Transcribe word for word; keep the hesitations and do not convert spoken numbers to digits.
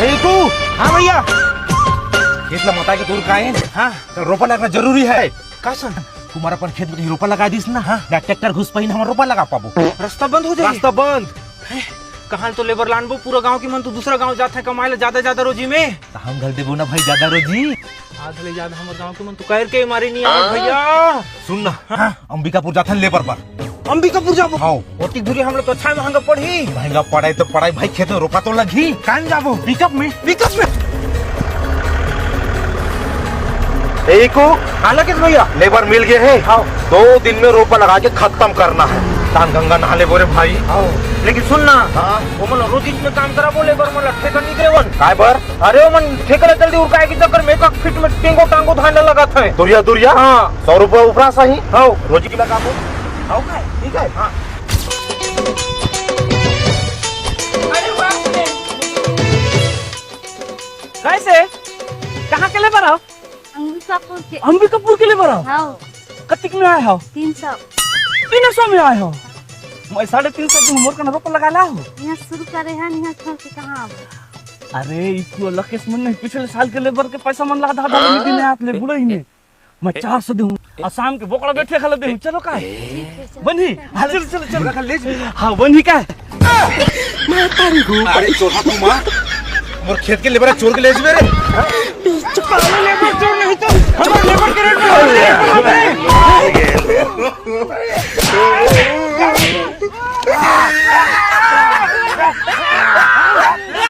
रिंकू। हाँ भैया। खेत ला मता के दूर का है? हाँ। तो रोपा लगना जरूरी है। का सन? कुमार अपन खेत में कहीं रोपा लगा दिस ना, हाँ। ना ट्रैक्टर घुस पाही ना हमर रोपा लगा पाबो। रास्ता बंद हो जाही। रास्ता बंद। कहाँ तो लेबर लानबो, पूरा गांव के मन तो दूसरा गांव जात है कमाए ला ज्यादा ज्यादा रोजी में। तो हम घल देबो ना भाई ज्यादा रोजी। आधा ले ज्यादा हमर गांव के मन तो कर के मारे नहीं आवत भैया। सुन ना, हाँ। अंबिकापुर जाथन लेबर पर। अंबिकापुर जाबो? हाँ। ओतिक दूरी हम लोग तो अच्छा महंगा पड़ही। महंगा पड़ाई तो पड़ाई भाई, खेत में रोपा तो लगही। कान जाबो? पिकअप में। पिकअप में। ए को, हालांकि भैया लेबर मिल गए हैं। हाँ। दो दिन में रोपा लगा के खत्म करना है। तान गंगा नहा ले बोरे भाई। हाँ। लेकिन सुन ना, हाँ। वो मन रोज इसमें काम करा बोले बर मन ठेका नहीं देवन। काय बर? अरे वो मन ठेका ले जल्दी उड़काए के चक्कर में एक फीट में टेंगो टांगो धान लगा था। दुरिया दुरिया। हाँ। सौ रुपया ऊपरा सही। हाँ। रोजी की लगा दो। हाँ, काय? ठीक है। हाँ। अरे बाप रे। कैसे? कहाँ के लेबर हो? अंबिकापुर के। अंबिकापुर के लेबर हो? हाँ। कतिक में आए हो? तीन सौ। तीन सौ में आए हो? मैं साढ़े तीन सौ दूँ, मोर कना रोपा लगा ला हो। यहाँ शुरू करे हैं, यहाँ छोड़ के कहाँ आबो? अरे, ई तो लकेश मन नहीं, पिछले साल के लेबर के पैसा मन ला आधा आधा नहीं देने आप ले, बुढ़ई ने। मैं चार सौ दूँ, और शाम के बोकड़ा बैठे खा ले दूँ, चलो का? ठीक है, चलो। बनी? हाँ, चल, चल, चल, रखा ले। हाँ, बनी का? मैं तारी को। अरे, चोरहा तू मार। मोर खेत के लेबर चोर के ले जबे रे।